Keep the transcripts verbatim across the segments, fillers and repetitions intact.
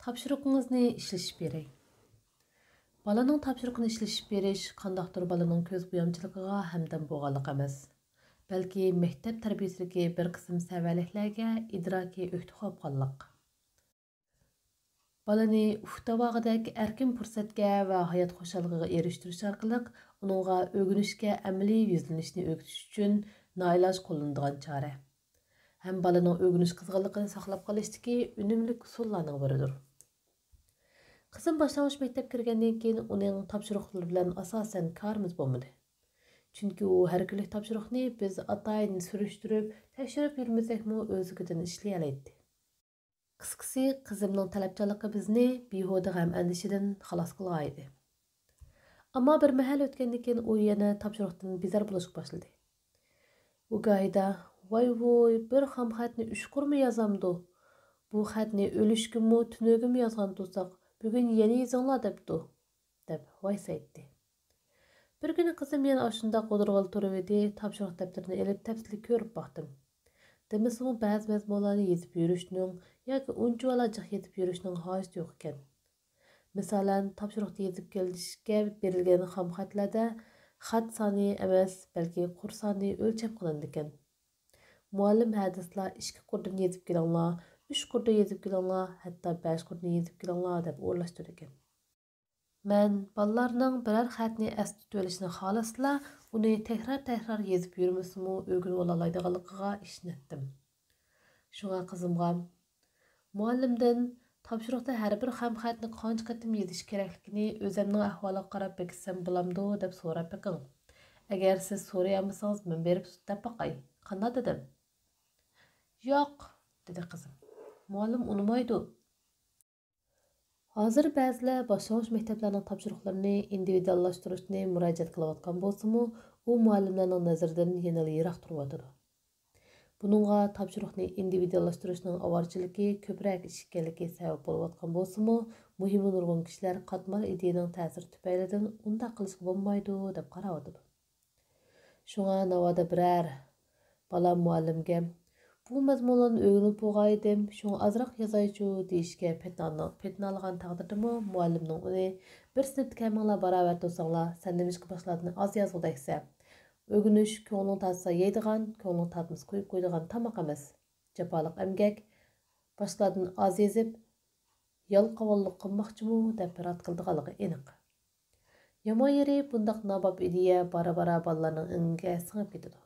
تاپشۇرۇقىڭىزنى ئىشلىشىپ بېرىڭ. بالىنىڭ تاپشۇرۇقىنى ئىشلىشىپ بېرىش قانداقتۇر بالىنىڭ كۆز بويامچىلىقىغا ھەمدەم بولغانلىق ئەمەس، بەلكى مەكتەپ تەربىيەسىدىكى بىر قىسىم سەۋەنلىكلەرگە ئىدراكىي ئۆكتە قوپقانلىق. بالىنى ئۇكتاۋاغىدەك ئەركىن پۇرسەتكە ۋە ھايات خۇشاللىقىغا ئېرىشتۈرۈش ئارقىلىق ئۇنىڭغا ئۆگىنىشكە ئەمەلىي يۈزلىنىشنى ئۆگىتىش ئۈچۈن نائىلاج قوللىنىدىغان چارە. ھەم بالىنىڭ ئۆگىنىش قىزغىنلىقىنى ساقلاپ قېلىشتىكى ئۈنۈملۈك ئۇسۇللارنىڭ بىرىدۇر. قىزىم باشلانغۇچ مەكتەپكە كىرگەندىن كېيىن ئۇنىڭ تاپشۇرۇقلىرى بىلەن ئاساسەن كارىمىز بولمىدى. چۈنكى ئۇ ھەر كۈنلۈك تاپشۇرۇقنى بىز ئاتايىن سۈرۈشتۈرۈپ، تەكشۈرۈپ يۈرمىسەكمۇ ئۆزلۈكىدىن ئىشلىيەلەيتتى. قىسقىسى، قىزىمنىڭ تەلەپچانلىقى بىزنى بىھۇدە غەم-ئەندىشىدىن خالاس قىلغانىدى. ئەمما بىر مەھەل ئۆتكەندىن كېيىن ئۇ يەنە تاپشۇرۇقتىن بىزار بولۇشقا باشلىدى. ئۇ گاھىدا، «ۋاي-ۋۇي، بىر خام خەتنى ئۈچ قۇرمۇ يازامدۇ؟ بۇ خەتنى ئۆلۈشكىمۇ، تۈنۈگۈنمۇ يازغان تۇرساق، بۈگۈن يەنە يېزىڭلار دەپتۇ.» دەپ ۋايسايتتى. بىر كۈنى قىزىم يەنە ئاشۇنداق غودۇرغىلى تۇرۇۋىدى، تاپشۇرۇق دەپتىرىنى ئېلىپ تەپسىلىي كۆرۈپ باقتىم. دېمىسىمۇ بەزى مەزمۇنلارنى يېزىپ يۈرۈشنىڭ ياكى ئۇنچىۋالا جىق يېزىپ يۈرۈشنىڭ ھاجىتى يوق ئىكەن. مىسالەن، تاپشۇرۇقتا يېزىپ كېلىشكە بېرىلگەن خام خەتلەردە خەت سانى ئەمەس، بەلكى قۇر سانى ئۆلچەم قىلىنىدىكەن. مۇئەللىم ھە دېسىلا، «ئىككى قۇردىن يېزىپ كېلىڭلار، ئۈچ قۇردىن يېزىپ كېلىڭلار، ھەتتا بەش قۇردىن يېزىپ كېلىڭلار» دەپ ئورۇنلاشتۇرىدىكەن. مەن بالىلارنىڭ بىرەر خەتنى ئەستە تۇتۇۋېلىشىنى خالىسىلا، ئۇنى تەكرار-تەكرار يېزىپ يۈرمىسىمۇ ئۆگىنىۋالالايدىغانلىقىغا ئىشىنەتتىم. شۇڭا قىزىمغا، «مۇئەللىمدىن تاپشۇرۇقتا ھەر بىر خام خەتنى قانچە قېتىم يېزىش كېرەكلىكىنى ئۆزەمنىڭ ئەھۋالىغا قاراپ بېكىتسەم بولامدۇ؟» دەپ سوراپ بېقىڭ. ئەگەر سىز سورىيالمىسىڭىز، مەن بېرىپ دەپ باقاي. قانداق دېدىم؟ «ياق» دېدى قىزىم. «مۇئەللىم ئۇنىمايدۇ.» ھازىر بەزىلەر باشلانغۇچ مەكتەپلەرنىڭ تاپشۇرۇقلىرىنى ئىندىۋىدۇئاللاشتۇرۇشنى مۇراجىئەت قىلىۋاتقان بولسىمۇ، ئۇ مۇئەللىملەرنىڭ نەزىرىدىن يەنىلا يىراق تۇرۇۋاتىدۇ. بۇنىڭغا تاپشۇرۇقنى ئىندىۋىدۇئاللاشتۇرۇشنىڭ ئاۋارىچىلىكى كۆپرەك ئىش ئىكەنلىكى سەۋەب بولۇۋاتقان بولسىمۇ، مۇھىمى نۇرغۇن كىشىلەر قاتمار ئىدىيەنىڭ تەسىرى تۈپەيلىدىن ئۇنداق قىلىشقا بولمايدۇ دەپ قاراۋاتىدۇ. شۇڭا ناۋادا بىرەر بالا مۇئەللىمگە، «بۇ مەزمۇنلارنى ئۆگىنىپ بولغانىدىم، شۇڭا ئازراق يازايچۇ» دېيىشكە پېتىنالىغان تەقدىردىمۇ، مۇئەللىمنىڭ ئۇنى، «بىر سىنىپتىكى ھەممىڭلار باراۋەر تۇرساڭلار، سەن نېمىشقا باشقىلاردىن ئاز يازغۇدەكسەن؟ ئۆگىنىش كۆڭلۈڭ تارتسا يەيدىغان، كۆڭلۈڭ تارتمىسا قويۇپ قويىدىغان تاماق ئەمەس. جاپالىق ئەمگەك، باشقىلاردىن ئاز يېزىپ، يالقاۋۇللۇق قىلماقچىمۇ؟» دەپ رەت قىلىدىغانلىقى ئېنىق. يامان يېرى، بۇنداق ناباب ئىدىيە بارا-بارا بالىلارنىڭ ئېڭىگە سىڭىپ كېتىدۇ.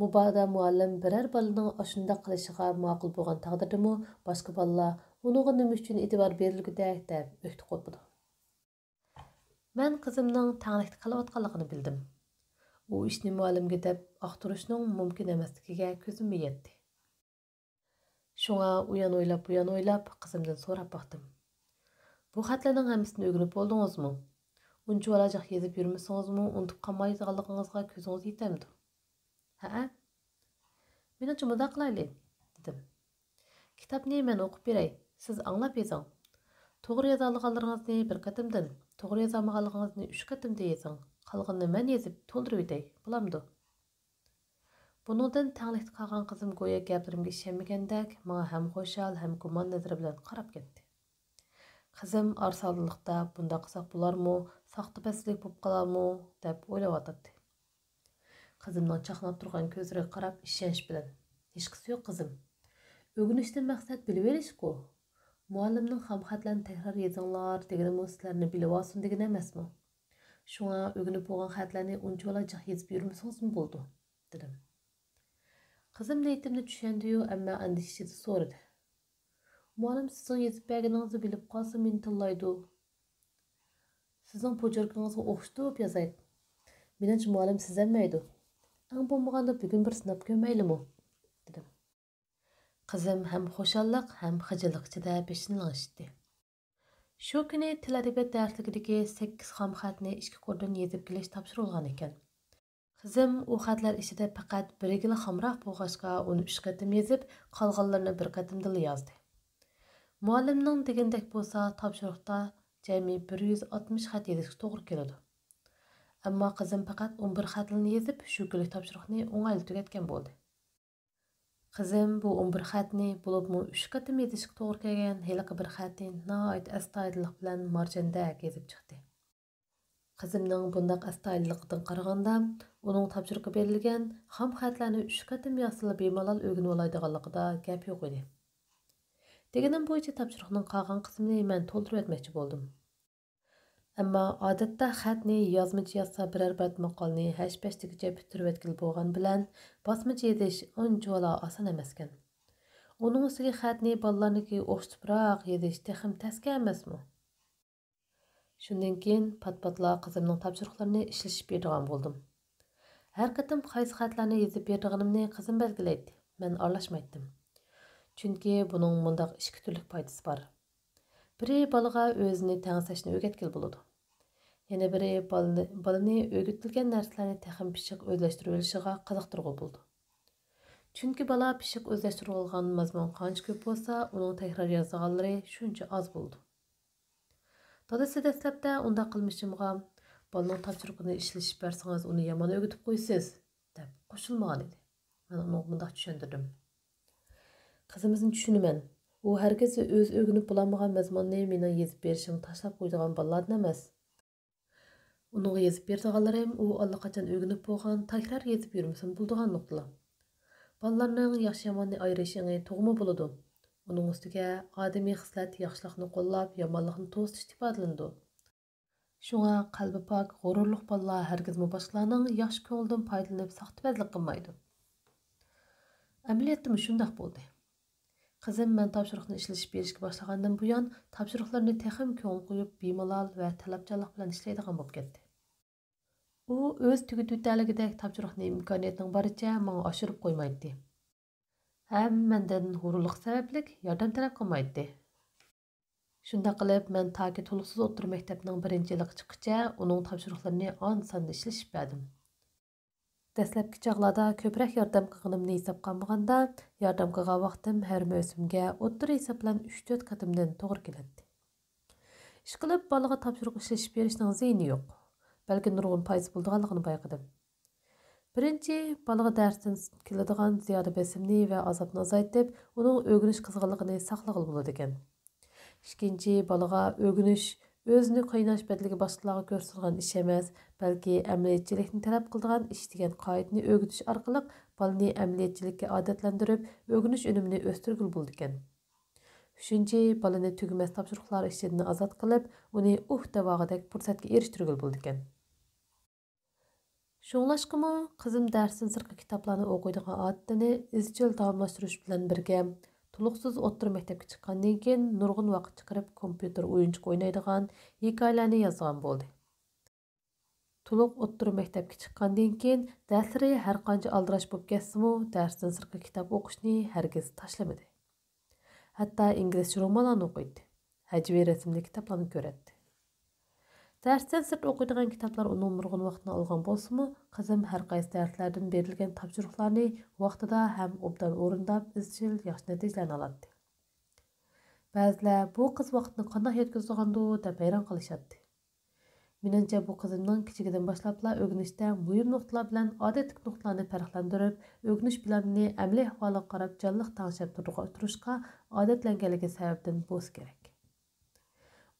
مۇبادا مۇئەللىم بىرەر بالىنىڭ ئاشۇنداق قىلىشىغا ماقۇل بولغان تەقدىردىمۇ، باشقا بالىلار «ئۇنىڭغا نېمە ئۈچۈن ئېتىبار بېرىلگۈدەك؟» دەپ ئۆكتە قوپىدۇ. مەن قىزىمنىڭ تەڭلىكتە قېلىۋاتقانلىقىنى بىلدىم. ئۇ ئىشنى مۇئەللىمگە دەپ ئاختۇرۇشنىڭ مۇمكىن ئەمەسلىكىگە كۆزۈم يەتتى. شۇڭا ئۇيان ئويلاپ، بۇيان ئويلاپ، قىزىمدىن سوراپ باقتىم. «بۇ خەتلەرنىڭ ھەممىسىنى ئۆگىنىپ بولدىڭىزمۇ؟ ئۇنچىۋالا جىق يېزىپ يۈرمىسىڭىزمۇ، ئۇنتۇپ قالمايدىغانلىقىڭىزغا كۆزىڭىز يېتەمدۇ؟» «ھەئە.» «مېنىڭچە مۇنداق قىلايلى»، دېدىم. «كىتابنى مەن ئوقۇپ بېرەي، سىز ئاڭلاپ يېزىڭ. توغرا يازالىغانلىرىڭىزنى بىر قېتىمدىن، توغرا يازالمىغانلىقىڭىزنى ئۈچ قېتىمدىن يېزىڭ. قالغىنىنى مەن يېزىپ تولدۇرۇۋېتەي، بولامدۇ؟» بۇنىڭدىن تەڭلىكتە قالغان قىزىم گويا گەپلىرىمگە ئىشەنمىگەندەك، ماڭا ھەم خۇشال، ھەم گۇمان نەزىرى بىلەن قاراپ كەتتى. قىزىم ئارىسالدىلىقتا، «بۇنداق قىلساق بولارمۇ؟ ساختىپەزلىك بولۇپ قالارمۇ؟» دەپ ئويلاۋاتاتتى. قىزىمنىڭ چاقناپ تۇرغان كۆزلىرىگە قاراپ ئىشەنچ بىلەن، «ھېچقىسى يوق، قىزىم. ئۆگىنىشتىن مەقسەت بىلىۋېلىشقۇ. مۇئەللىمنىڭ خام خەتلەرنى تەكرار يېزىڭلار دېگىنىمۇ سىلەرنى بىلىۋالسۇن دېگىنى ئەمەسمۇ؟ شۇڭا ئۆگىنىپ بولغان خەتلەرنى ئۇنچىۋالا جىق يېزىپ يۈرمىسىڭىزمۇ بولىدۇ»، دېدىم. قىزىم نىيىتىمنى چۈشەندى-يۇ، ئەمما ئەندىشە ئىچىدە سورىدى. «مۇئەللىم سىزنىڭ يېزىپ بەرگىنىڭىزنى بىلىپ قالسا مېنى تىللايدۇ. سىزنىڭ پوچېركىڭىزغا ئوخشىتىپ يازاي. مېنىڭچە مۇئەللىم سېزەلمەيدۇ. ئەڭ بولمىغاندا بۈگۈن بىر سىناپ كۆرمەيلىمۇ؟» دېدىم. قىزىم ھەم خۇشاللىق، ھەم خىجىللىق ئىچىدە بېشىنى لىڭشىتتى. شۇ كۈنى تىل-ئەدەبىيات دەرسلىكىدىكى سەككىز خام خەتنى ئىككى قۇردىن يېزىپ كېلىش تاپشۇرۇلغانىكەن. قىزىم ئۇ خەتلەر ئىچىدە پەقەت بىرىگىلا خامراق بولغاچقا، ئۇنى ئۈچ قېتىم يېزىپ، قالغانلىرىنى بىر قېتىمدىلا يازدى. مۇئەللىمنىڭ دېگىنىدەك بولسا، تاپشۇرۇقتا جەمئىي بىر يۈز ئاتمىش خەت يېزىشكە توغرا كېلىدۇ. ئەمما قىزىم پەقەت ئون بىر خەتلىنى يېزىپ، شۇ كۈنلۈك تاپشۇرۇقنى ئوڭايلا تۈگەتكەن بولدى. قىزىم بۇ ئون بىر خەتنى، بولۇپمۇ ئۈچ قېتىم يېزىشقا توغرا كەلگەن ھېلىقى بىر خەتنى ناھايىتى ئەستايىدىللىق بىلەن مارجاندەك يېزىپ چىقتى. قىزىمنىڭ بۇنداق ئەستايىدىللىقىدىن قارىغاندا، ئۇنىڭ تاپشۇرۇققا بېرىلگەن خام خەتلەرنى ئۈچ قېتىم يازسىلا بىمالال ئۆگىنىۋالايدىغانلىقىدا گەپ يوق ئىدى. دېگىنىم بويىچە تاپشۇرۇقنىڭ قالغان قىسمىنى مەن تولدۇرۇۋەتمەكچى بولدۇم. ئەمما ئادەتتە خەتنى يازمىچە يازسا، بىرەر بەت ماقالىنى ھەش-پەش دېگۈچە پۈتتۈرۈۋەتكىلى بولغان بىلەن، باسمىچە يېزىش ئانچىۋالا ئاسان ئەمەسكەن. ئۇنىڭ ئۈستىگە خەتنى بالىلارنىڭكىگە ئوخشىتىپراق يېزىش تېخىمۇ تەسكە ئەمەسمۇ؟ شۇندىن كېيىن پات-پاتلا قىزىمنىڭ تاپشۇرۇقلىرىنى ئىشلىشىپ بېرىدىغان بولدۇم. ھەر قېتىم قايسى خەتلەرنى يېزىپ بېرىدىغىنىمنى قىزىم بەلگىلەيتتى، مەن ئارىلاشمايتتىم. چۈنكى بۇنىڭ مۇنداق ئىككى تۈرلۈك پايدىسى بار. بىرى بالىغا ئۆزىنى تەڭشەشنى ئۆگەتكىلى بولىدۇ. يەنە بىرى بالىنى، بالىنى ئۆگىتىلگەن نەرسىلەرنى تېخىمۇ پىششىق ئۆزلەشتۈرۈۋېلىشىغا قىزىقتۇرغىلى بولىدۇ. چۈنكى بالا پىششىق ئۆزلەشتۈرۈۋالغان مەزمۇن قانچە كۆپ بولسا، ئۇنىڭ تەكرار يازىدىغانلىرى شۇنچە ئاز بولىدۇ. دادىسى دەسلەپتە ئۇنداق قىلمىشىمغا، بالىنىڭ تاپشۇرۇقىنى ئىشلىشىپ بەرسىڭىز، ئۇنى يامان ئۆگىتىپ قويىسىز، دەپ قوشۇلمىغان ئىدى. مەن ئۇنىڭغا مۇنداق چۈشەندۈردۈم. قىزىمىزنى چۈشىنىمەن. ئۇ ھەرگىز ئۆزى ئۆگىنىپ بولالمىغان مەزمۇننى مېنىڭ يېزىپ بېرىشىمغا تاشلاپ قويىدىغان بالىلاردىن ئەمەس. ئۇنىڭغا يېزىپ بېرىدىغانلىرىم ئۇ ئاللىقاچان ئۆگىنىپ بولغان، تەكرار يېزىپ يۈرمىسىمۇ بولىدىغان نۇقتىلار. بالىلارنىڭ ياخشى-ياماننى ئايرىش ئېڭى تۇغما بولىدۇ. ئۇنىڭ ئۈستىگە ئادىمىي خىسلەت ياخشىلىقنى قوللاپ، يامانلىقنى توسۇتۇشتا ئىپادىلىنىدۇ. شۇڭا قەلبى پاك، غۇرۇرلۇق بالىلار ھەرگىزمۇ باشقىلارنىڭ ياخشى كۆڭلىدىن پايدىلىنىپ ساختىپەزلىك قىلمايدۇ. ئەمەلىيەتتىمۇ شۇنداق بولدى. قىزىم مەن تاپشۇرۇقنى ئىشلىشىپ بېرىشكە باشلىغاندىن بۇيان، تاپشۇرۇقلىرىنى تېخىمۇ كۆڭۈل قويۇپ، بىمالال ۋە تەلەپچانلىق بىلەن ئىشلەيدىغان بولۇپ كەتتى. ئۇ ئۆزى تۈگىتىۋېتەلىگۈدەك تاپشۇرۇقنى ئىمكانىيەتنىڭ بارىچە ماڭا ئاشۇرۇپ قويمايتتى. ھەم مەندىن غۇرۇرلۇق سەۋەبلىك ياردەم تەلەپ قىلمايتتى. شۇنداق قىلىپ، مەن تاكى تولۇقسىز ئوتتۇرا مەكتەپنىڭ بىرىنچى يىلىغا چىققىچە ئۇنىڭ تاپشۇرۇقلىرىنى ئان-ساندا ئىشلىشىپ بەردىم. دەسلەپكى چاغلاردا كۆپرەك ياردەم قىلغىنىمنى ھېسابقا ئالمىغاندا، ياردەم قىلغان ۋاقتىم ھەر مەۋسۇمگە ئوتتۇرا ھېساب بىلەن ئۈچ-تۆت قېتىمدىن توغرا كېلەتتى. ئىشقىلىپ، بالىغا تاپشۇرۇق ئىشلىشىپ بېرىشنىڭ زىيىنى يوق، بەلكى نۇرغۇن پايدىسى بولىدىغانلىقىنى بايقىدىم. بىرىنچى، بالىغا دەرستىن كېلىدىغان زىيادە بېسىمنى ۋە ئازابنى ئازايتىپ، ئۇنىڭ ئۆگىنىش قىزغىنلىقىنى ساقلىغىلى بولىدىكەن. ئىككىنچى، بالىغا ئۆگىنىش ئۆزىنى قىيناش بەدىلىگە باشقىلارغا كۆرسىتىدىغان ئىش ئەمەس، بەلكى ئەمەلىيەتچىلىكنى تەلەپ قىلىدىغان ئىش دېگەن قائىدىنى ئۆگىتىش ئارقىلىق بالىنى ئەمەلىيەتچىلىككە ئادەتلەندۈرۈپ، ئۆگىنىش ئۈنۈمىنى ئۆستۈرگىلى بولىدىكەن. ئۈچىنچى، بالىنى تۈگىمەس تاپشۇرۇقلار ئىچىدىن ئازاد قىلىپ، ئۇنى ئۇھ دەۋاغىدەك پۇرسەتكە ئېرىشتۈرگىلى بولىدىكەن. شۇڭلاشقىمۇ، قىزىم دەرستىن سىرتقى كىتابلارنى ئوقۇيدىغان ئادىتىنى ئىزچىل داۋاملاشتۇرۇش بىلەن بىرگە، تولۇقسىز ئوتتۇرا مەكتەپكە چىققاندىن كېيىن نۇرغۇن ۋاقىت چىقىرىپ، كومپيۇتېر ئويۇنچۇق ئوينايدىغان، ھېكايىلەرنى يازىدىغان بولدى. تولۇق ئوتتۇرا مەكتەپكە چىققاندىن كېيىن دەرسلىرى ھەرقانچە ئالدىراش بولۇپ كەتسىمۇ، دەرستىن سىرتقى كىتاب ئوقۇشنى ھەرگىز تاشلىمىدى. ھەتتا ئىنگلىزچە رومانلارنى ئوقۇيتتى. ھەجۋىي رەسىملىك كىتابلارنى كۆرەتتى. دەرستىن سىرت ئوقۇيدىغان كىتابلار ئۇنىڭ نۇرغۇن ۋاقتىنى ئالغان بولسىمۇ، قىزىم ھەر قايسى دەرسلەردىن بېرىلگەن تاپشۇرۇقلارنى ۋاقتىدا ھەم ئوبدان ئورۇنداپ، ئىزچىل ياخشى نەتىجىلەرنى ئالاتتى. بەزىلەر «بۇ قىز ۋاقتىنى قانداق يەتكۈزىدىغاندۇ؟» دەپ ھەيران قېلىشاتتى. مېنىڭچە، بۇ قىزىمنىڭ كىچىكىدىن باشلاپلا ئۆگىنىشتە مۇھىم نۇقتىلار بىلەن ئادەتتىكى نۇقتىلارنى پەرقلەندۈرۈپ، ئۆگىنىش پىلانىنى ئەمەلىي ئەھۋالىغا قاراپ جانلىق تەڭشەپ تۇرغا-، تۇرۇشقا ئادەتلەنگەنلىكى سەۋەبىدىن بولسا كېرەك.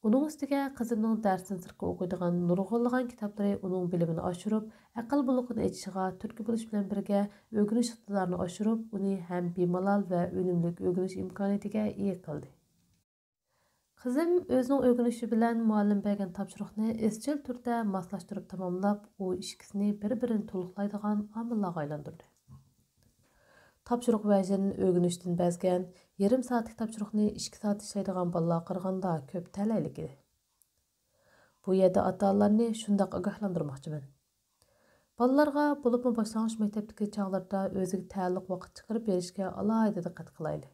ئۇنىڭ ئۈستىگە قىزىمنىڭ دەرستىن سىرتقى ئوقۇيدىغان نۇرغۇنلىغان كىتابلىرى ئۇنىڭ بىلىمىنى ئاشۇرۇپ، ئەقىل بۇلىقىنى ئېچىشىغا تۈرتكە بولۇش بىلەن بىرگە، ئۆگىنىش ئىقتىدارىنى ئاشۇرۇپ، ئۇنى ھەم بىمالال ۋە ئۈنۈملۈك ئۆگىنىش ئىمكانىيىتىگە ئىگە قىلدى. قىزىم ئۆزىنىڭ ئۆگىنىشى بىلەن مۇئەللىم بەرگەن تاپشۇرۇقنى ئىزچىل تۈردە ماسلاشتۇرۇپ تاماملاپ، ئۇ ئىككىسىنى بىر-بىرىنى تولۇقلايدىغان ئامىللارغا ئايلاندۇردى. تاپشۇرۇق ۋەجىدىن ئۆگىنىشتىن بەزگەن، يېرىم سائەتلىك تاپشۇرۇقنى ئىككى سائەت ئىشلەيدىغان بالىلارغا قارىغاندا كۆپ تەلەيلىك ئىدى. بۇ يەردە ئاتا-ئانىلارنى شۇنداق ئاگاھلاندۇرماقچىمەن. بالىلارغا، بولۇپمۇ باشلانغۇچ مەكتەپتىكى چاغلىرىدا ئۆزىگە تەئەللۇق ۋاقىت چىقىرىپ بېرىشكە ئالاھىدە دىققەت قىلايلى.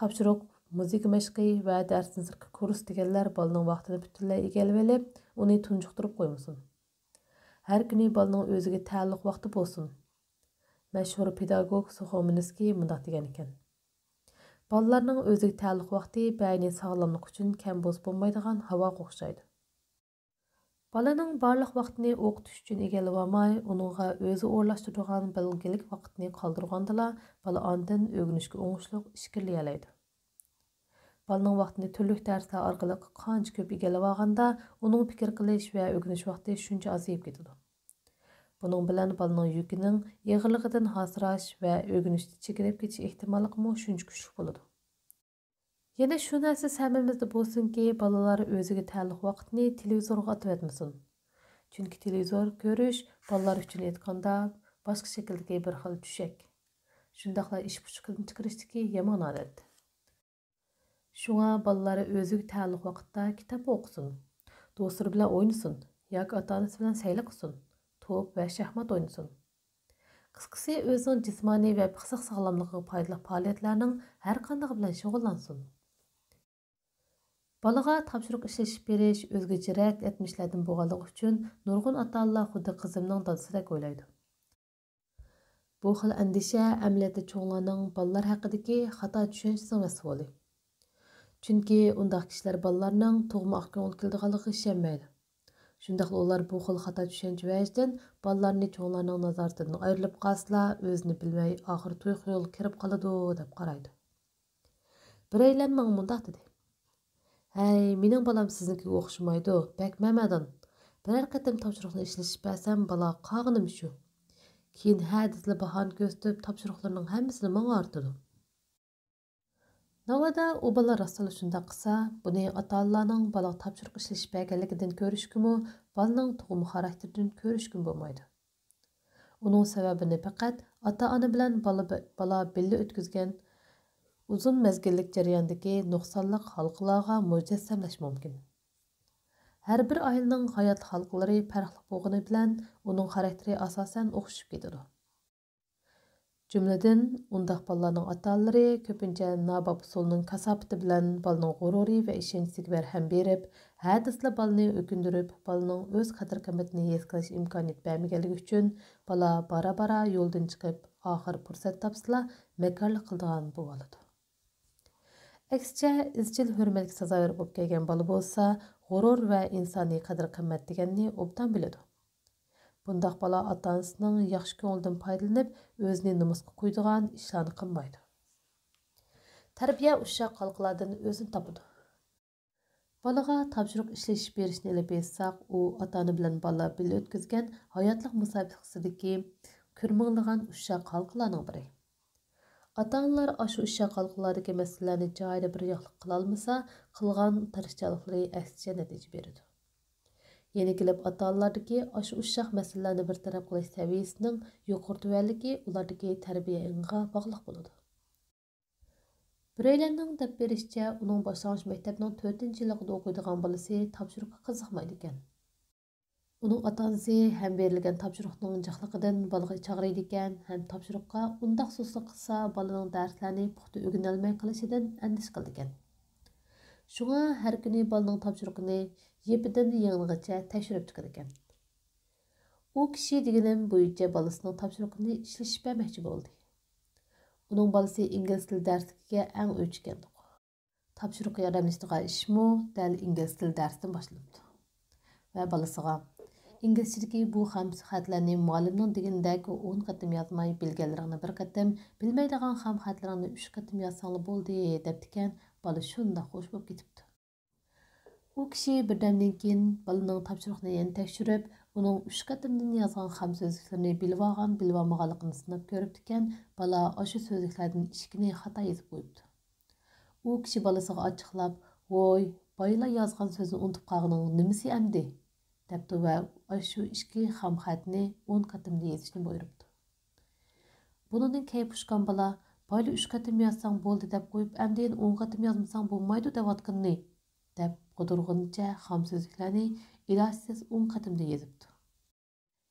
تاپشۇرۇق، مۇزىكا مەشقى ۋە دەرستىن سىرتقى كۇرس دېگەنلەر بالىنىڭ ۋاقتىنى پۈتۈنلەي ئىگىلىۋېلىپ، ئۇنى تۇنجۇقتۇرۇپ قويمىسۇن. ھەر كۈنى بالىنىڭ ئۆزىگە تەئەللۇق ۋاقتى بولسۇن. مەشھۇر پېداگوگ سوخومىنسكىي مۇنداق دېگەنىكەن: «بالىلارنىڭ ئۆزىگە تەئەللۇق ۋاقتى بەينى ساغلاملىق ئۈچۈن كەم بولسا بولمايدىغان ھاۋاغا ئوخشايدۇ.» بالىنىڭ بارلىق ۋاقتىنى ئوقۇتۇش ئۈچۈن ئىگىلىۋالماي، ئۇنىڭغا ئۆزى ئورۇنلاشتۇرىدىغان بەلگىلىك ۋاقىتنى قالدۇرغاندىلا، بالا ئاندىن ئۆگىنىشكە ئوڭۇشلۇق ئىچكىرىلىيەلەيدۇ. بالىنىڭ ۋاقتىنى تۈرلۈك دەرسلەر ئارقىلىق قانچە كۆپ ئىگىلىۋالغاندا، ئۇنىڭ پىكىر قىلىش ۋە ئۆگىنىش ۋاقتى شۇنچە ئازىيىپ كېتىدۇ. بۇنىڭ بىلەن بالىنىڭ يۈكىنىڭ ئېغىرلىقىدىن ھاسىراش ۋە ئۆگىنىشتە چېكىنىپ كېتىش ئېھتىماللىقىمۇ شۇنچە كۈچلۈك بولىدۇ. يەنە شۇ نەرسە ھەممىمىزدە بولسۇنكى، بالىلار ئۆزىگە تەئەللۇق ۋاقىتنى تېلېۋىزورغا ئاتىۋەتمىسۇن. چۈنكى تېلېۋىزور كۆرۈش بالىلار ئۈچۈن ئېيتقاندا باشقا شەكىلدىكى بىر خىل چۈشەك. شۇنداقلا ئىش پۇشۇقىدىن چىقىرىشتىكى يامان ئادەت. شۇڭا بالىلار ئۆزىگە تەئەللۇق ۋاقىتتا كىتاب ئوقۇسۇن، دوستلىرى بىلەن ئوينىسۇن ياكى ئاتا-ئانىسى بىلەن سەيلە قىلسۇن، توپ ۋە شاھمات ئوينىسۇن. قىسقىسى، ئۆزىنىڭ جىسمانىي ۋە پىخسىق ساغلاملىقىغا پايدىلىق پائالىيەتلەرنىڭ ھەر قاندىقى بىلەن شۇغۇللانسۇن. بالىغا تاپشۇرۇق ئىشلىشىپ بېرىش ئۆزگىچىرەك ئەتمىشلەردىن بولغانلىقى ئۈچۈن نۇرغۇن ئاتا-ئانىلار خۇددى قىزىمنىڭ دادىسىدەك ئويلايدۇ. بۇ خىل ئەندىشە ئەمەلىيەتتە چوڭلارنىڭ بالىلار ھەققىدىكى خاتا چۈشەنچىسىنىڭ مەھسۇلى. چۈنكى ئۇنداق كىشىلەر بالىلارنىڭ تۇغما ئاق كۆڭۈل كېلىدىغانلىقىغا ئىشەنمەيدۇ. شۇنداقلا ئۇلار بۇ خىل خاتا چۈشەنچە ۋەجىدىن بالىلارنى چوڭلارنىڭ نازارىتىدىن ئايرىلىپ قالسىلا، ئۆزىنى بىلمەي ئاخىر تۇيۇق يولغا كىرىپ قالىدۇ، دەپ قارايدۇ. بىرەيلەن ماڭا مۇنداق دېدى: «ھەي، مېنىڭ بالام سىزنىڭكىگە ئوخشىمايدۇ، بەك مەمەدان. بىرەر قېتىم تاپشۇرۇقنى ئىشلىتىپ بەرسەم، بالا قاغىنىمۇ شۇ. كېيىن ھە دېسىلا باھانە كۆرسىتىپ، تاپشۇرۇقلىرىنىڭ ھەممىسىنى ماڭا ئارتىدۇ.» ناۋادا ئۇ بالا راستلا شۇنداق قىلسا، بۇنى ئاتا-ئانىلارنىڭ بالىغا تاپشۇرۇق ئىشلىتىپ بەرگەنلىكىدىن كۆرۈشكىمۇ، بالىنىڭ تۇغما خاراكتېرىدىن كۆرۈشكىمۇ بولمايدۇ. ئۇنىڭ سەۋەبىنى پەقەت ئاتا-ئانا بىلەن بالا، بالا بىللە ئۆتكۈزگەن ئۇزۇن مەزگىللىك جەرياندىكى نۇقسانلىق ھالقىلارغا مۇجەسسەملەش مۇمكىن. ھەر بىر ئائىلىنىڭ ھاياتلىق ھالقىلىرى پەرقلىق بولغىنى بىلەن، ئۇنىڭ خاراكتېرى ئاساسەن ئوخشىشىپ كېتىدۇ. جۈملىدىن، ئۇنداق بالىلارنىڭ ئاتا-ئانىلىرى كۆپىنچە ناباب ئۇسۇلنىڭ كاساپىتى بىلەن بالىنىڭ غۇرۇرى ۋە ئىشەنچىسىگە بەرھەم بېرىپ، ھە دېسىلا بالىنى ئۆكۈندۈرۈپ، بالىنىڭ ئۆز قەدىر-قىممىتىنى ھېس قىلىش ئىمكانىيىتى بەرمىگەنلىكى ئۈچۈن، بالا بارا-بارا يولدىن چىقىپ، ئاخىر پۇرسەت تاپسىلا مەككارلىق قىلىدىغان بولۇۋالىدۇ. ئەكسىچە، ئىزچىل ھۆرمەتكە سازاۋەر بولۇپ كەلگەن بالا بولسا، غۇرۇر ۋە ئىنسانىي قەدىر-قىممەت دېگەننى ئوبدان بىلىدۇ. بۇنداق بالا ئاتا-ئانىسىنىڭ ياخشى كۆڭلىدىن پايدىلىنىپ، ئۆزىنى نومۇسقا قويىدىغان ئىشلارنى قىلمايدۇ. تەربىيە ئۇششاق ھالقىلاردىن ئۆزىنى تاپىدۇ. بالىغا تاپشۇرۇق ئىشلىتىپ بېرىشنى ئېلىپ ئېيتساق، ئۇ ئاتا-ئانا بىلەن بالا بىللە ئۆتكۈزگەن ھاياتلىق مۇسابىقىسىدىكى كۆرمىڭلىغان ئۇششاق ھالقىلارنىڭ بىرى. ئاتا-ئانىلار ئاشۇ ئۇششاق ھالقىلاردىكى مەسىلىلەرنى جايىدا بىر ياقلىق قىلالمىسا، قىلغان تىرىشچانلىقلىرى ئەكسىچە نەتىجە بېرىدۇ. يەنە كېلىپ ئاتا-ئانىلاردىكى ئاشۇ ئۇششاق مەسىلىلەرنى بىر تەرەپ قىلىش سەۋىيەسىنىڭ يۇقىرى-تۆۋەنلىكى ئۇلاردىكى تەربىيە ئېڭىغا باغلىق بولىدۇ. بىرەيلەننىڭ دەپ بېرىشىچە، ئۇنىڭ باشلانغۇچ مەكتەپنىڭ تۆتىنچى يىللىقىدا ئوقۇيدىغان بالىسى تاپشۇرۇققا قىزىقمايدىكەن. ئۇنىڭ ئاتا-ئانىسى ھەم بېرىلگەن تاپشۇرۇقنىڭ جىقلىقىدىن بالىغا چاغرىيدىكەن، ھەم تاپشۇرۇققا ئۇنداق سۇسلۇق قىلسا، بالىنىڭ دەرسلەرنى پۇختا ئۆگىنەلمەي قېلىشىدىن ئەندىشە قىلىدىكەن. شۇڭا ھەر كۈنى بالىنىڭ تاپشۇرۇقىنى يىپىدىن يېڭىغىچە تەكشۈرۈپ چىقىدىكەن. ئۇ كىشى دېگىنىم بويىچە بالىسىنىڭ تاپشۇرۇقىنى ئىشلىتىپ بەرمەكچى بولدى. ئۇنىڭ بالىسى ئىنگلىز تىلى دەرسلىكىگە ئەڭ ئۆچ ئىكەن. تاپشۇرۇققا ياردەملىشىدىغان ئىشمۇ دەل ئىنگلىز تىلى دەرسىدىن باشلىنىپتۇ. ۋە بالىسىغا، «ئىنگلىزچىدىكى بۇ خام خەتلەرنى مۇئەللىمنىڭ دېگىنىدەك ئون قېتىم يازماي، بىلگەنلىرىڭنى بىر قېتىم، بىلمەيدىغان خام خەتلىرىڭنى ئۈچ قېتىم يازساڭلا بولدى» دەپتىكەن. بالا شۇنداق خوش بولۇپ كېتىپتۇ. ئۇ كىشى بىردەمدىن كېيىن بالىنىڭ تاپشۇرۇقىنى يەنە تەكشۈرۈپ، ئۇنىڭ ئۈچ قېتىمدىن يازغان خام سۆزلۈكلىرىنى بىلىۋالغان، بىلىۋالمىغانلىقىنى سىناپ كۆرۈپتىكەن. بالا ئاشۇ سۆزلۈكلەردىن ئىككىنى خاتا يېزىپ قويۇپتۇ. ئۇ كىشى بالىسىغا ئاچچىقلاپ، «ۋوي، بايىلا يازغان سۆزنى ئۇنتۇپ قالغىنىڭ نېمىسى ئەمدى؟» دەپتۇ ۋە ئاشۇ ئىككى خام خەتنى ئون قېتىمدا يېزىشنى بۇيرۇپتۇ. بۇنىڭدىن كەيپى ئۇچقان بالا، «بايىلا ئۈچ قېتىم يازساڭ بولدى دەپ قويۇپ، ئەمدى يەنە ئون قېتىم يازمىساڭ بولمايدۇ دەۋاتقىنىنى» دەپ قۇدۇرغىنىچە خام سۆزلۈكلەرنى ئىلاجسىز ئون قېتىمدا يېزىپتۇ.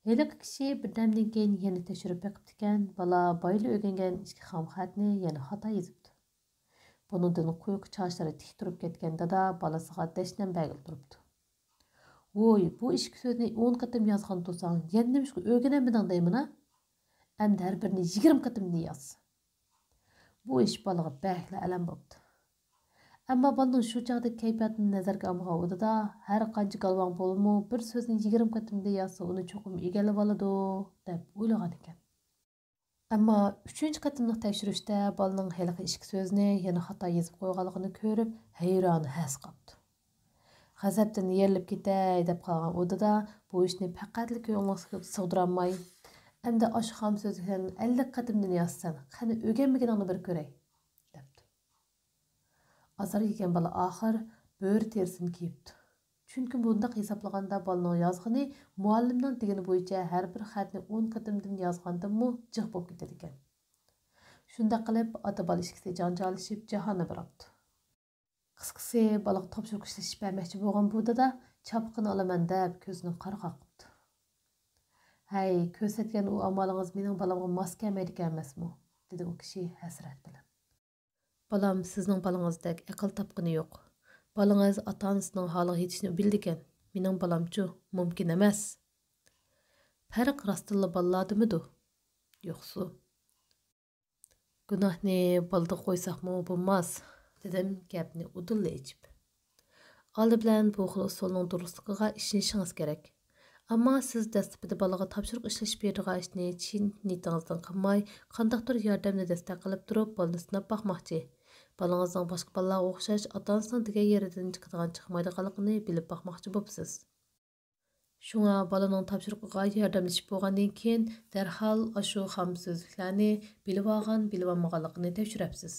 ھېلىقى كىشى بىردەمدىن كېيىن يەنە تەكشۈرۈپ بېقىپتىكەن، بالا بايىلا ئۆگەنگەن ئىككى خام خەتنى يەنە خاتا يېزىپتۇ. بۇنىڭدىن قۇيرۇقى چاچلىرى تىك تۇرۇپ كەتكەن دادا بالىسىغا دەشنەم بەرگىلى تۇرۇپتۇ. «ۋوي، بۇ ئىككى سۆزنى ئون قېتىم يازغان تۇرساڭ، يەنە نېمىشقا ئۆگىنەلمىدىڭ دەيمەن ھە؟ ئەمدى ھەر بىرىنى يىگىرمە قېتىمدىن ياز.» بۇ ئىش بالىغا بەكلا ئەلەم بوپتۇ. ئەمما بالىنىڭ شۇ چاغدىكى كەيپىياتىنى نەزەرگە ئالمىغان ئۇ دادا، ھەر قانچە گالۋاڭ بولىمۇ، بىر سۆزنى يىگىرمە قېتىمدا يازسا، ئۇنى چوقۇم ئىگىلىۋالىدۇ، دەپ ئويلىغانىكەن. ئەمما ئۈچىنچى قېتىملىق تەكشۈرۈشتە بالىنىڭ ھېلىقى ئىككى سۆزنى يەنە خاتا يېزىپ قويغانلىقىنى كۆرۈپ، ھەيران ھەس قاپتۇ. غەزەپتىن يېرىلىپ كېتەي دەپ قالغان ئۇ دادا بۇ ئىشنى پەقەتلا كۆڭلىگە سىغدۇرالماي، ئەمدى ئاشۇ خام سۆزلۈكلەرنى ئەللىك قېتىمدىن يازىسەن، قېنى ئۆگەنمىگىنىڭنى بىر كۆرەي، دەپتۇ. ئازار يېگەن بالا ئاخىر بۆرە تېرىسىنى كىيىپتۇ. چۈنكى بۇنداق ھېسابلىغاندا بالىنىڭ يازغىنى مۇئەللىمنىڭ دېگىنى بويىچە ھەر بىر خەتنى ئون قېتىمدىن يازغاندىنمۇ جىق بولۇپ كېتىدىكەن. شۇنداق قىلىپ ئاتا بالا ئىككىسى جانجاللىشىپ جاھاننى بۇراپتۇ. قىسقىسى، بالىغا تاپشۇرۇق ئىشلىتىپ بەرمەكچى بولغان بۇ دادا چاپىقىنى ئالىمەن دەپ كۆزىنى قارا قاقىپتۇ. ھەي، كۆرسەتكەن ئۇ ئامالىڭىز مېنىڭ بالامغا ماس كەلمەيدىكەن ئەمەسمۇ؟ دېدى ئۇ كىشى ھەسرەت بىلەن. بالام سىزنىڭ بالىڭىزدەك ئەقىل تاپقىنى يوق. بالىڭىز ئاتا-ئانىسىنىڭ ھالىغا يېتىشنى بىلىدىكەن. مېنىڭ بالامچۇ؟ مۇمكىن ئەمەس. پەرق راستتىنلا بالىلاردىمىدۇ؟ يوقسۇ. گۇناھنى بالىدا قويساقمۇ بولماس، دېدىم گەپنى ئۇدۇللا ئېچىپ. ئالدى بىلەن بۇ خىل ئۇسۇلنىڭ دۇرۇسلۇقىغا ئىشىنىشىڭىز كېرەك. ئەمما سىز دەسلىپىدە بالىغا تاپشۇرۇق ئىشلىتىپ بېرىدىغان ئىشنى چىن نىيىتىڭىزدىن قىلماي، قانداقتۇر ياردەمنى دەستەك قىلىپ تۇرۇپ، بالىنى سىناپ باقماقچى. بالىڭىزنىڭ باشقا بالىلارغا ئوخشاش ئاتا-ئانىسىنىڭ دېگەن يېرىدىن چىقىدىغان چىقمايدىغانلىقىنى بىلىپ باقماقچى بوپسىز. شۇڭا بالىنىڭ تاپشۇرۇقىغا ياردەملىشىپ بولغاندىن كېيىن، دەرھال ئاشۇ خام سۆزلۈكلەرنى بىلىۋالغان، بىلىۋالمىغانلىقىنى تەكشۈرەپسىز.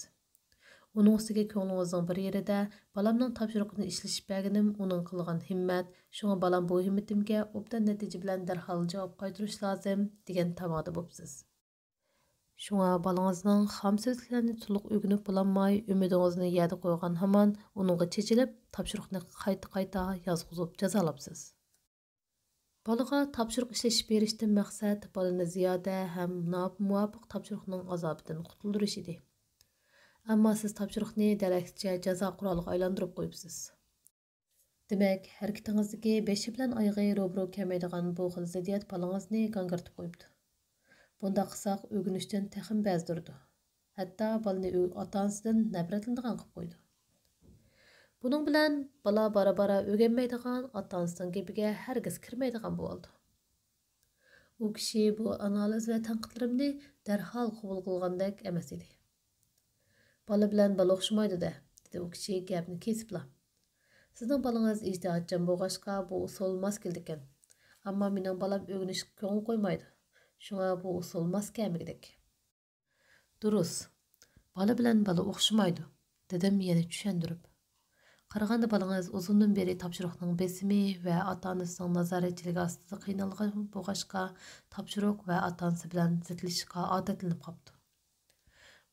ئۇنىڭ ئۈستىگە كۆڭلىڭىزنىڭ بىر يېرىدە، بالامنىڭ تاپشۇرۇقىنى ئىشلىتىپ بەرگىنىم ئۇنىڭ قىلغان ھىممەت، شۇڭا بالام بۇ ھىممىتىمگە ئوبدان نەتىجە بىلەن دەرھال جاۋاب قايتۇرۇش لازىم، دېگەن تامادا بوپسىز. شۇڭا بالىڭىزنىڭ خام سۆزلۈكلەرنى تولۇق ئۆگىنىپ بولالماي، ئۈمىدىڭىزنى يەردە قويغان ھامان، ئۇنىڭغا چېچىلىپ، تاپشۇرۇقنى قايتا-قايتا يازغۇزۇپ جازالاپسىز. بالىغا تاپشۇرۇق ئىشلىتىپ بېرىشتىن مەقسەت بالىنى زىيادە ھەم نامۇۋاپىق تاپشۇرۇقنىڭ ئازابىدىن قۇتۇلدۇرۇش ئىدى. ئەمما سىز تاپشۇرۇقنى دەل ئەكسىچە جازا قورالىغا ئايلاندۇرۇپ قويۇپسىز. دېمەك، ھەرىكىتىڭىزدىكى بېشى بىلەن ئايىغى روبىرو كەلمەيدىغان بۇ خىل زىددىيەت بالىڭىزنى گاڭگىرىتىپ قويۇپتۇ. بۇنداق قىلساق ئۆگىنىشتىن تېخىمۇ بەزدۈرىدۇ. ھەتتا بالىنى ئۆ-، ئاتا-ئانىسىدىن نەپرەتلىنىدىغان قىلىپ قويىدۇ. بۇنىڭ بىلەن بالا بارا-بارا ئۆگەنمەيدىغان، ئاتا-ئانىسىنىڭ گېپىگە ھەرگىز كىرمەيدىغان بولىدۇ. ئۇ كىشى بۇ ئانالىز ۋە تەنقىدلىرىمنى دەرھال قوبۇل قىلغاندەك ئەمەس ئىدى. بالا بىلەن بالا ئوخشىمايدۇ-دە، دېدى ئۇ كىشى گەپنى كېسىپلا. سىزنىڭ بالىڭىز ئىجتىھاتچان بولغاچقا، بۇ ئۇسۇل ماس كېلىدىكەن. ئەمما مېنىڭ بالام ئۆگىنىشكە كۆڭۈل قويمايدۇ. شۇڭا بۇ ئۇسۇل ماس كەلمىگۈدەك. دۇرۇس. بالا بىلەن بالا ئوخشىمايدۇ، دېدىم يەنە چۈشەندۈرۈپ. قارىغاندا بالىڭىز ئۇزۇندىن بېرى تاپشۇرۇقنىڭ بېسىمى ۋە ئاتا-ئانىسىنىڭ نازارەتچىلىكى ئاستىدا قىينالغان بولغاچقا، تاپشۇرۇق ۋە ئاتا-ئانىسى بىلەن زىتلىشىشقا ئادەتلىنىپ قاپتۇ.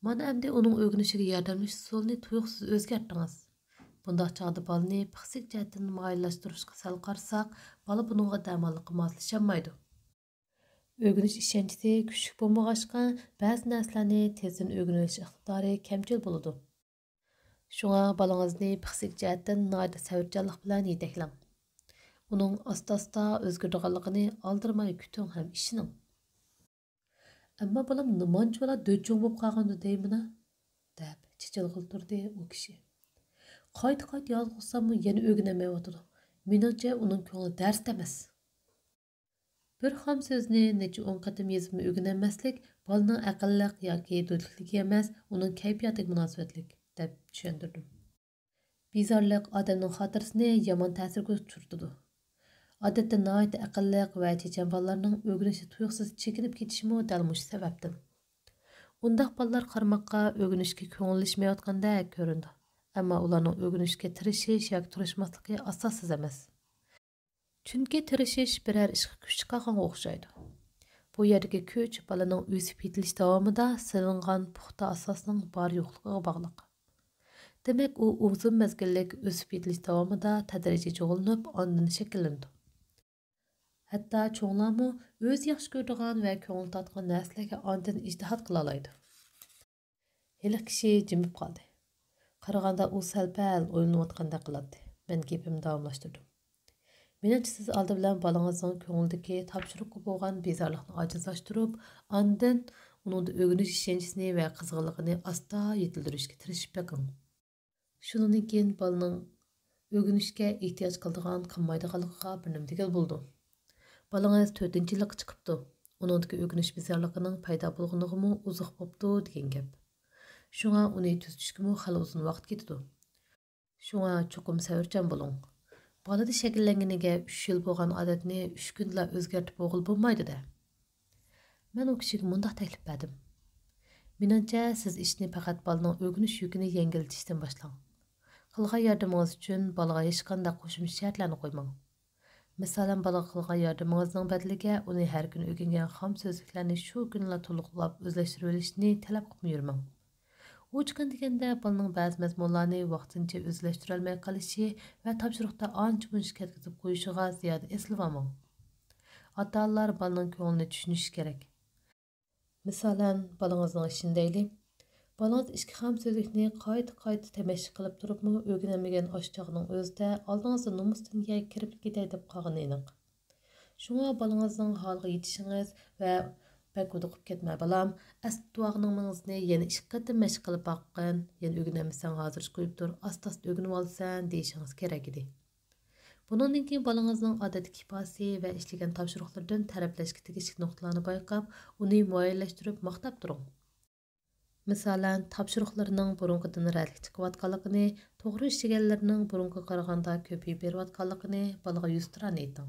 مانا ئەمدى ئۇنىڭ ئۆگىنىشىگە ياردەملىشىش ئۇسۇلىنى تۇيۇقسىز ئۆزگەرتتىڭىز. بۇنداق چاغدا بالىنى پىسخىك جەھەتتىن مايىللاشتۇرۇشقا سەل قارىساق، بالا بۇنىڭغا دەماللىققا ماسلىشالمايدۇ. ئۆگىنىش ئىشەنچىسى كۈچلۈك بولمىغاچقا، بەزى نەرسىلەرنى تېزدىن ئۆگىنىۋېلىش ئىقتىدارى كەمچىل بولىدۇ. شۇڭا بالىڭىزنى پىسخىك جەھەتتىن ناھايىتى سەۋرچانلىق بىلەن يېتەكلەڭ. ئۇنىڭ ئاستا-ئاستا ئۆزگىرىدىغانلىقىنى ئالدىرىماي كۈتۈڭ ھەم ئىشىنىڭ. ئەمما بالام نېمانچىۋالا دۆچۈڭ بولۇپ قالغاندۇ دەيمىنا؟ دەپ چېچىلغىلى تۇردى ئۇ كىشى. قايتا-قايتا يالغۇزساممۇ يەنە ئۆگىنەلمەيۋاتىدۇ. مېنىڭچە ئۇنىڭ كۆڭلى دەرستە ئەمەس. بىر خام سۆزنى نەچچە ئون قېتىم يېزىپمۇ ئۆگىنەلمەسلىك بالىنىڭ ئەقىللىق ياكى دۆتلۈكلۈكى ئەمەس، ئۇنىڭ كەيپىياتىغا مۇناسىۋەتلىك، دەپ چۈشەندۈردۈم. بىزارلىق ئادەمنىڭ خاتىرىسىنى يامان تەسىرگە ئۇچرىتىدۇ. ئادەتتە ناھايىتى ئەقىللىق ۋە چېچەن بالىلارنىڭ ئۆگىنىشتە تۇيۇقسىز چېكىنىپ كېتىشىمۇ دەل مۇشۇ سەۋەبتىن. ئۇنداق بالىلار قارىماققا ئۆگىنىشكە كۆڭۈللىشمەيۋاتقاندەك كۆرۈنىدۇ. ئەمما ئۇلارنىڭ ئۆگىنىشكە تىرىشىش ياكى تىرىشماسلىقى ئاساسسىز ئەمەس. چۈنكى تىرىشىش بىرەر ئىشقا كۈچ چىقارغانغا ئوخشايدۇ. بۇ يەردىكى كۈچ بالىنىڭ ئۆسۈپ يېتىلىش داۋامىدا سېلىنغان پۇختا ئاساسنىڭ بار يوقلۇقىغا باغلىق. دېمەك، ئۇ ئۇزۇن مەزگىللىك ئۆسۈپ يېتىلىش داۋامىدا تەدرىجىي جۇغلىنىپ، ئاندىن شەكىللىنىدۇ. ھەتتا چوڭلارمۇ ئۆزى ياخشى كۆرىدىغان ۋە كۆڭۈل تارتقان نەرسىلەرگە ئاندىن ئىجتىھات قىلالايدۇ. ھېلىقى كىشى جىمىپ قالدى. قارىغاندا ئۇ سەل-پەل ئويلىنىۋاتقاندەك قىلاتتى. مەن گېپىمنى داۋاملاشتۇردۇم. مېنىڭچە، سىز ئالدى بىلەن بالىڭىزنىڭ كۆڭلىدىكى تاپشۇرۇققا بولغان بىزارلىقنى ئاجىزلاشتۇرۇپ، ئاندىن ئۇنىڭدا ئۆگىنىش ئىشەنچىسىنى ۋە قىزغىنلىقىنى ئاستا يېتىلدۈرۈشكە تىرىشىپ بېقىڭ. شۇنىڭدىن كېيىن بالىنىڭ ئۆگىنىشكە ئېھتىياج قىلىدىغان، قىلمايدىغانلىقىغا بىر نېمە دېگىلى بولىدۇ. بالىڭىز تۆتىنچى يىللىققا چىقىپتۇ. ئۇنىڭدىكى ئۆگىنىش بىزارلىقىنىڭ پەيدا بولغىنىغىمۇ ئۇزاق بوپتۇ دېگەن گەپ. شۇڭا ئۇنى تۈزىتىشكىمۇ خېلى ئۇزۇن ۋاقىت كېتىدۇ. شۇڭا چوقۇم سەۋرچان بولۇڭ. بالىدا شەكىللەنگىنىگە ئۈچ يىل بولغان ئادەتنى ئۈچ كۈندىلا ئۆزگەرتىپ بولغىلى بولمايدۇ-دە. مەن ئۇ كىشىگە مۇنداق تەكلىپ بەردىم. مېنىڭچە، سىز ئىشنى پەقەت بالىنىڭ ئۆگىنىش يۈكىنى يەڭگىللىتىشتىن باشلاڭ. قىلغان ياردىمىڭىز ئۈچۈن بالىغا ھېچقانداق قوشۇمچە شەرتلەرنى قويماڭ. مىسالەن، بالىغا قىلغان ياردىمىڭىزنىڭ بەدىلىگە ئۇنى ھەر كۈنى ئۆگەنگەن خام سۆزلۈكلەرنى شۇ كۈنىلا تولۇقلاپ ئۆزلەشتۈرۈۋېلىشنى تەلەپ قىلىپمۇ يۈرمەڭ. ئوچۇقىنى دېگەندە، بالىنىڭ بەزى مەزمۇنلارنى ۋاقتىنچە ئۆزلەشتۈرەلمەي قېلىشى ۋە تاپشۇرۇقتا ئانچە-مۇنچە كەتكۈزۈپ قويۇشىغا زىيادە ئېسىلىۋالماڭ. ئاتا-ئانىلار بالىنىڭ كۆڭلىنى چۈشىنىشى كېرەك. مىسالەن، بالىڭىزنىڭ ئىشىنى دەيلى. بالىڭىز ئىككى خام سۆزلۈكنى قايتا-قايتا تەمەشچى قىلىپ تۇرۇپمۇ ئۆگىنەلمىگەن ئاشۇ چاغنىڭ ئۆزىدە ئالدىڭىزدا نومۇس دۇنياغا كىرىپ كېتەي دەپ قالغىنى ئېنىق. شۇڭا بالىڭىزنىڭ ھالىغا يېتىشىڭىز ۋە «بەك ھودۇقۇپ كەتمە، بالام، ئەسلىتىۋالغىنىڭ مېڭىزنى يەنە ئىككى قېتىم مەشىق قىلىپ باققىن، يەنە ئۆگىنەلمىسەڭ ھازىرچە قويۇپ تۇر، ئاستا-ئاستا ئۆگىنىۋالىسەن» دېيىشىڭىز كېرەك ئىدى. بۇنىڭدىن كېيىن بالىڭىزنىڭ ئادەتتىكى ئىپادىسى ۋە ئىشلىگەن تاپشۇرۇقلىرىدىن تەرەپلەشكە تېگىشلىك نۇقتىلارنى بايقاپ، ئۇنى مۇئەييەنلەشتۈرۈپ ماختاپ تۇرۇڭ. مىسالەن، تاپشۇرۇقلىرىنىڭ بۇرۇنقىدىن رەتلىك چىقىۋاتقانلىقىنى، توغرا ئىشلىگەنلىرىنىڭ بۇرۇنقىغا قارىغاندا كۆپىيىپ بېرىۋاتقانلىقىنى بالىغا يۈزتۇرا ئېيتىڭ.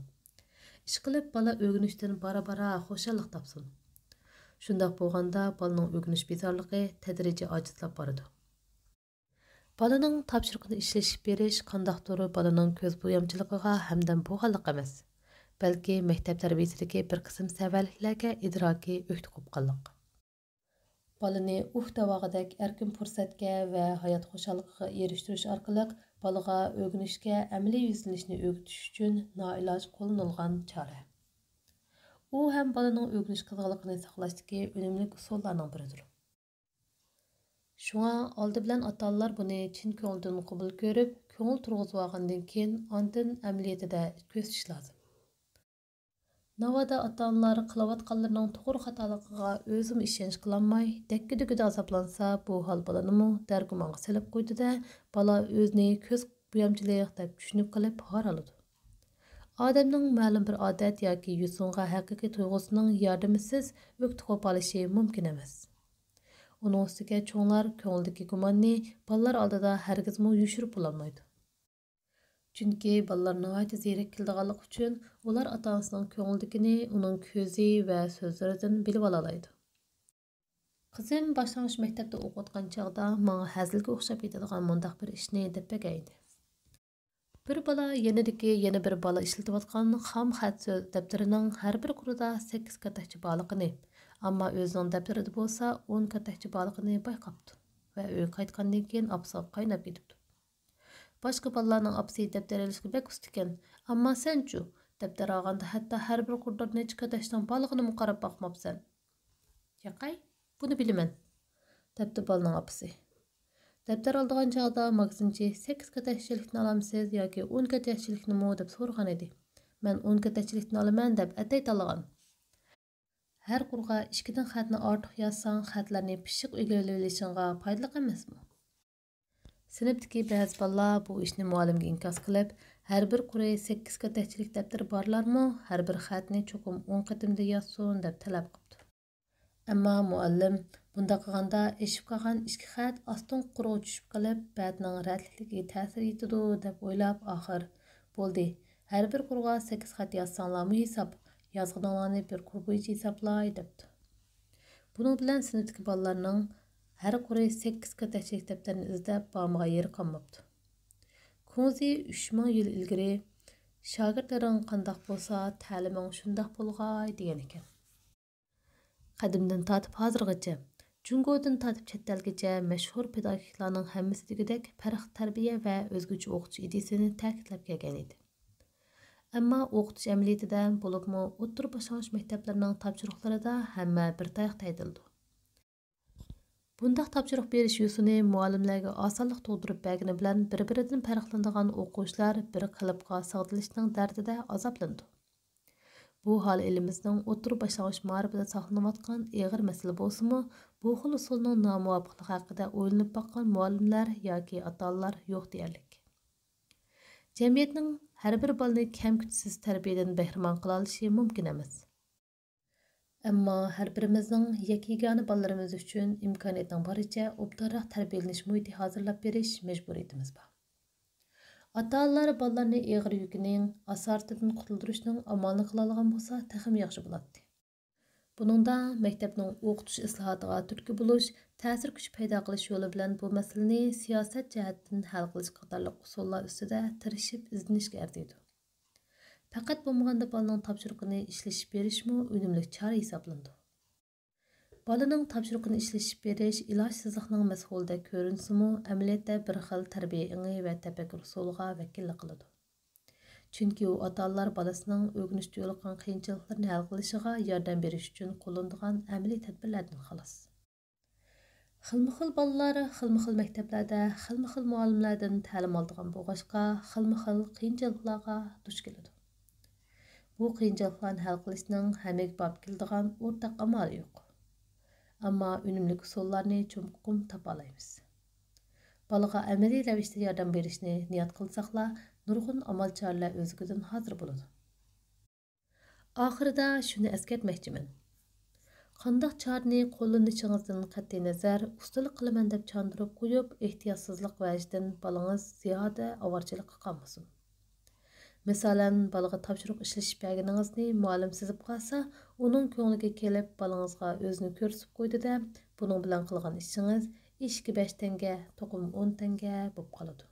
ئىشقىلىپ، بالا ئۆگىنىشتىن بارا-بارا خۇشاللىق تاپسۇن. شۇنداق بولغاندا، بالىنىڭ ئۆگىنىش بىزارلىقى تەدرىجىي ئاجىزلاپ بارىدۇ. بالىنىڭ تاپشۇرۇقىنى ئىشلىشىپ بېرىش قانداقتۇر بالىنىڭ كۆز بويامچىلىقىغا ھەمدەم بولغانلىق ئەمەس، بەلكى مەكتەپ تەربىيىسىدىكى بىر قىسىم سەۋەنلىكلەرگە ئىدراكى ئۆكتە قوپقانلىق. بالىنى ئۇھ دەۋاغىدەك ئەركىن پۇرسەتكە ۋە ھايات خۇشاللىقىغا ئېرىشتۈرۈش ئارقىلىق بالىغا ئۆگىنىشكە ئەمەلىي يۈزلىنىشنى ئۆگىتىش ئۈچۈن نائىلاج قوللىنىلغان چارە. ئۇ ھەم بالىنىڭ ئۆگىنىش قىزغىنلىقىنى ساقلاشتىكى ئۈنۈملۈك ئۇسۇللارنىڭ بىرىدۇر. شۇڭا ئالدى بىلەن ئاتا-ئانىلار بۇنى چىن كۆڭلىدىن قوبۇل كۆرۈپ، كۆڭۈل تۇرغۇزۇۋالغاندىن كېيىن، ئاندىن ئەمەلىيىتىدە كۆزىتىش لازىم. ناۋادا ئاتا-ئانىلار قىلىۋاتقانلىرىنىڭ توغرا خاتالىقىغا ئۆزىمۇ ئىشەنچ قىلالماي، دەككە-دۈككىدە ئازابلانسا، بۇ ھال بالىنىمۇ دەرگۇمانغا سېلىپ قويىدۇ-دە، بالا ئۆزىنى كۆز بويامچىلىق دەپ چۈشىنىپ قېلىپ ھارالىدۇ. ئادەمنىڭ مەلۇم بىر ئادەت ياكى يوسۇنغا ھەقىقىي تۇيغۇسىنىڭ ياردىمىسىز ئۆكتە قوپالىشى مۇمكىن ئەمەس. ئۇنىڭ ئۈستىگە چوڭلار كۆڭلىدىكى گۇماننى بالىلار ئالدىدا ھەرگىزمۇ يوشۇرۇپ بولالمايدۇ. چۈنكى بالىلار ناھايىتى زېرەك كېلىدىغانلىقى ئۈچۈن، ئۇلار ئاتا-ئانىسىنىڭ كۆڭلىدىكىنى ئۇنىڭ كۆزى ۋە سۆزلىرىدىن بىلىۋالالايدۇ. قىزىم باشلانغۇچ مەكتەپتە ئوقۇۋاتقان چاغدا ماڭا ھەزىلگە ئوخشاپ كېتىدىغان مۇنداق بىر ئىشنى دەپ بەرگەنىدى. بىر بالا يېنىدىكى يەنە بىر بالا ئىشلىتىۋاتقان خام خەت سۆز دەپتىرىنىڭ ھەر بىر قۇرىدا سەككىز كاتەكچە بارلىقىنى، ئەمما ئۆزىنىڭ دەپتىرىدە بولسا ئون كاتەكچە بارلىقىنى بايقاپتۇ ۋە ئۆيگە قايتقاندىن كېيىن ئاپىسىغا قايناپ كېتىپتۇ. باشقا بالىلارنىڭ ئاپىسى دەپتەر ئېلىشقا بەك ئۇستىكەن، ئەمما سەنچۇ؟ دەپتەر ئالغاندا ھەتتا ھەر بىر قۇردا نەچچە كاتەكچىنىڭ بارلىقىنىمۇ قاراپ باقماپسەن. ياقەي، بۇنى بىلىمەن، دەپتۇ بالىنىڭ ئاپىسى. دەپتەر ئالىدىغان چاغدا ماگىزىنچى سەككىز كاتەكچىلىكنى ئالامسىز ياكى ئون كاتەكچىلىكنىمۇ دەپ سورىغانىدى. مەن ئون كاتەكچىلىكنى ئالىمەن دەپ ئەتەيتالىغان. ھەر قۇرغا ئىككىدىن خەتنى ئارتۇق يازساڭ، خەتلەرنى پىششىق ئۆگىنىۋېلىشىڭغا پايدىلىق ئەمەسمۇ؟ سىنىپتىكى بەزى بالىلار بۇ ئىشنى مۇئەللىمگە ئىنكاس قىلىپ، ھەر بىر قۇرى سەككىز كاتەكچىلىك دەپتىرى بارلارمۇ ھەر بىر خەتنى چوقۇم ئون قېتىمدا يازسۇن دەپ تەلەپ قىپتۇ. ئەمما مۇئەللىم بۇنداق قىلغاندا ئېشىپ قالغان ئىككى خەت ئاستىنقى قۇرغا چۈشۈپ قېلىپ، بەتنىڭ رەتلىكلىكىگە تەسىر يېتىدۇ دەپ ئويلاپ، ئاخىر، بولدى، ھەر بىر قۇرغا سەككىز خەت يازساڭلارمۇ ھېساب، يازغىنىڭلارنى بىر قۇر بويىچە ھېسابلاي، دەپتۇ. بۇنىڭ بىلەن سىنىپتىكى بالىلارنىڭ ھەر قۇرى سەككىز كاتەكچىلىك دەپتەرنى ئىزدەپ بارمىغان يېرى قالماپتۇ. كۇڭزى ئۈچ مىڭ يىل ئىلگىرى، شاگىرتلىرىڭ قانداق بولسا، تەلىمىڭ شۇنداق بولغاي، دېگەن ئىكەن. قەدىمدىن تارتىپ ھازىرغىچە، جۇڭگودىن تارتىپ چەت ئەلگىچە مەشھۇر پېداگوگلارنىڭ ھەممىسى دېگۈدەك پەرق تەربىيە ۋە ئۆزگىچە ئوقۇتۇش ئىدىيىسىنى تەكىتلەپ كەلگەن ئىدى. ئەمما ئوقۇتۇش ئەمەلىيىتىدە، بولۇپمۇ ئوتتۇرا باشلانغۇچ مەكتەپلىرىنىڭ تاپشۇرۇقلىرىدا ھەممە بىر تاياقتا ھەيدىلىدۇ. بۇنداق تاپشۇرۇق بېرىش يوسۇنى مۇئەللىملەرگە ئاسانلىق تۇغدۇرۇپ بەرگىنى بىلەن، بىر-بىرىدىن پەرقلىنىدىغان ئوقۇغۇچىلار بىر قېلىپقا سىغدۇرۇلۇشنىڭ دەردىدە ئازابلىنىدۇ. بۇ ھال ئېلىمىزنىڭ ئوتتۇرا باشلانغۇچ مائارىپىدا ساقلىنىۋاتقان ئېغىر مەسىلە بولسىمۇ، بۇ خىل ئۇسۇلنىڭ نامۇۋاپىقلىقى ھەققىدە ئويلىنىپ باققان مۇئەللىملەر ياكى ئاتا-ئانىلار يوق دېيەرلىك. جەمئىيەتنىڭ ھەر بىر بالىنى كەم-كۈتىسىز تەربىيەدىن بەھرىمەن قىلالىشى مۇمكىن ئەمەس. ئەمما ھەر بىرىمىزنىڭ يەككە-يېگانە بالىلىرىمىز ئۈچۈن ئىمكانىيەتنىڭ بارىچە ئوبدانراق تەربىيەلىنىش مۇھىتى ھازىرلاپ بېرىش مەجبۇرىيىتىمىز بار. ئاتا-ئانىلار بالىلارنى ئېغىر يۈكىنىڭ ئاسارىتىدىن قۇتۇلدۇرۇشنىڭ ئامالىنى قىلالىغان بولسا تېخىمۇ ياخشى بولاتتى. بۇنىڭدا مەكتەپنىڭ ئوقۇتۇش ئىسلاھاتىغا تۈرتكە بولۇش، تەسىر كۈچ پەيدا قىلىش يولى بىلەن بۇ مەسىلىنى سىياسەت جەھەتتىن ھەل قىلىش قاتارلىق ئۇسۇللار ئۈستىدە تىرىشىپ ئىزدىنىشكە ئەرزىيدۇ. پەقەت بولمىغاندا بالىنىڭ تاپشۇرۇقىنى ئىشلىشىپ بېرىشمۇ ئۈنۈملۈك چارە ھېسابلىنىدۇ. بالىنىڭ تاپشۇرۇقىنى ئىشلىشىپ بېرىش ئىلاجسىزلىقنىڭ مەسئۇلىدەك كۆرۈنسىمۇ، ئەمەلىيەتتە بىر خىل تەربىيە ئېڭى ۋە تەپەككۇر ئۇسۇلىغا ۋەكىللىك قىلىدۇ. چۈنكى ئۇ ئاتا-ئانىلار بالىسىنىڭ ئۆگىنىشتە يولۇققان قىيىنچىلىقلىرىنى ھەل قىلىشىغا ياردەم بېرىش ئۈچۈن قوللىنىدىغان ئەمەلىي تەدبىرلەردىن خالاس. خىلمۇ خىل بالىلار خىلمۇ خىل مەكتەپلەردە خىلمۇ خىل مۇئەللىملەردىن تەلىم ئالىدىغان بولغاچقا، خىلمۇ خىل قىيىنچىلىقلارغا دۇچ كېلىدۇ. بۇ قىيىنچىلىقلارنى ھەل قىلىشنىڭ ھەممىگە باب كېلىدىغان ئورتاق ئامالى يوق. ئەمما ئۈنۈملۈك ئۇسۇللارنى چوقۇم تاپالايمىز. بالىغا ئەمەلىي رەۋىشتە ياردەم بېرىشنى نىيەت قىلساقلا، نۇرغۇن ئامال-چارىلەر ئۆزلۈكىدىن ھازىر بولىدۇ. ئاخىرىدا شۇنى ئەسكەرتمەكچىمەن. قانداق چارىنى قوللىنىشىڭىزدىن قەتئىينەزەر، ئۇستىلىق قىلىمەن دەپ چاندۇرۇپ قويۇپ، ئېھتىياتسىزلىق ۋەجىدىن بالىڭىز زىيادە ئاۋارىچىلىققا قالمىسۇن. مىسالەن، بالىغا تاپشۇرۇق ئىشلىتىپ بەرگىنىڭىزنى مۇئەللىم سېزىپ قالسا، ئۇنىڭ كۆڭلىگە كېلىپ، بالىڭىزغا ئۆزىنى كۆرسىتىپ قويدى-دە، بۇنىڭ بىلەن قىلغان ئىشىڭىز ئىشىكى بەش تەڭگە، توقۇم ئون تەڭگە بولۇپ قالىدۇ.